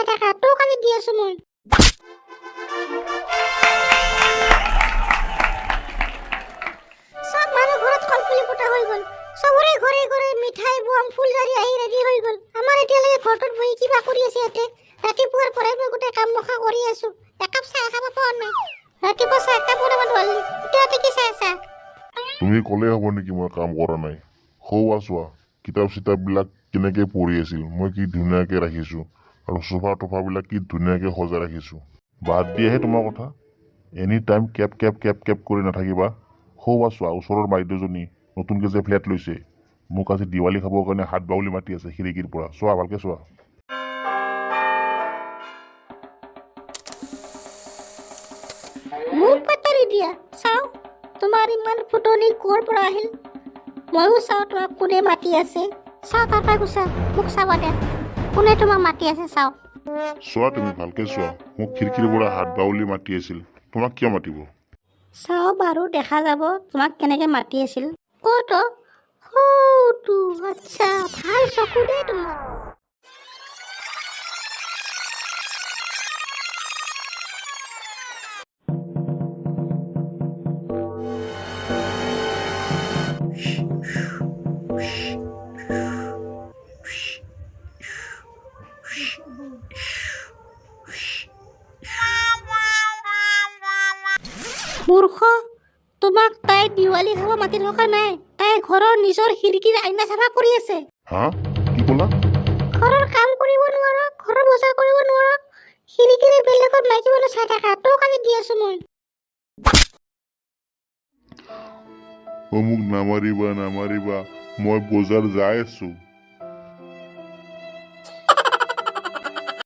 চাই থাকা, তোক আজি দি আছো মই। চব মানুহ ঘৰত কলপুলি পোতা হৈ গ'ল, চবৰে ঘৰে ঘৰে মিঠাই, বম, ফুলজাৰি আহি ৰেডি হৈ গ'ল। আমাৰ এতিয়ালৈকে ঘৰটোত বহি কিবা কৰি আছে ইয়াতে। ৰাতিপুৱাৰ পৰাই মই গোটেই কাম মখা কৰি আছো, একাপ চাহ খাব পোৱা নাই। ৰাতিপুৱা চাহ একাপ বনাব নোৱাৰিলি, এতিয়া কি চাই আছা? তুমি ক'লেই হ'ব নেকি মই কাম কৰা নাই? সৌৱা চোৱা, কিতাপ চিতাপবিলাক কেনেকৈ পঢ়ি আছিল, মই কি ধুনীয়াকৈ ৰাখিছোঁ আৰু চোফা তোফাবিলাক কি ধুনীয়াকৈ সজাই ৰাখিছোঁ। বাদ দিয়াহে তোমাৰ কথা, এনি টাইম কেপ কেপ কেপ কেপ কৰি নাথাকিবা। সৌৱা চোৱা, ওচৰৰ বাইদেউজনী নতুনকৈ যে ফ্লেট লৈছে, মোক আজি দিৱালী খাবৰ কাৰণে হাত বাউলি মাতি আছে খিৰিকীৰ পৰা। চোৱা, ভালকৈ চোৱা। মোক পাত্তা নিদিয়া। চাওঁ তোমাৰ ইমান ফুটনি ক'ৰ পৰা আহিল। ময়ো চাওঁ তোমাক কোনে মাতি আছে। চাওঁ, তাৰ পৰা গুচা, মোক চাব দে, কোনে তোমাক মাতি আছে চাওঁ। চোৱা, তুমি ভালকৈ চোৱা, মোক খিৰিকীৰ পৰা হাত বাউলি মাতি আছিল, তোমাক কিয় মাতিব? চাওঁ বাৰু, দেখা যাব তোমাক কেনেকে মাতি আছিল। ক'ত অ? সৌটো, আচ্ছা, ভাল চকু দেই তোমাৰ। মূৰ্খ, তোমাক তাই দিৱালী খাব মাতি থকা নাই, তাই ঘৰৰ নিজৰ খিৰিকীৰ আইনা চাফা কৰি আছে। হা, কি ক'লা? ঘৰৰ কাম কৰিব নোৱাৰ, ঘৰৰ বজাৰ কৰিব নোৱাৰ, খিৰিকীৰে বেলেগত মাইকী মানুহ চাই থাকা, তোক আজি দি আছো মই। অ, মোক নামাৰিবা, নামাৰিবা, মই বজাৰ যাই আছোঁ।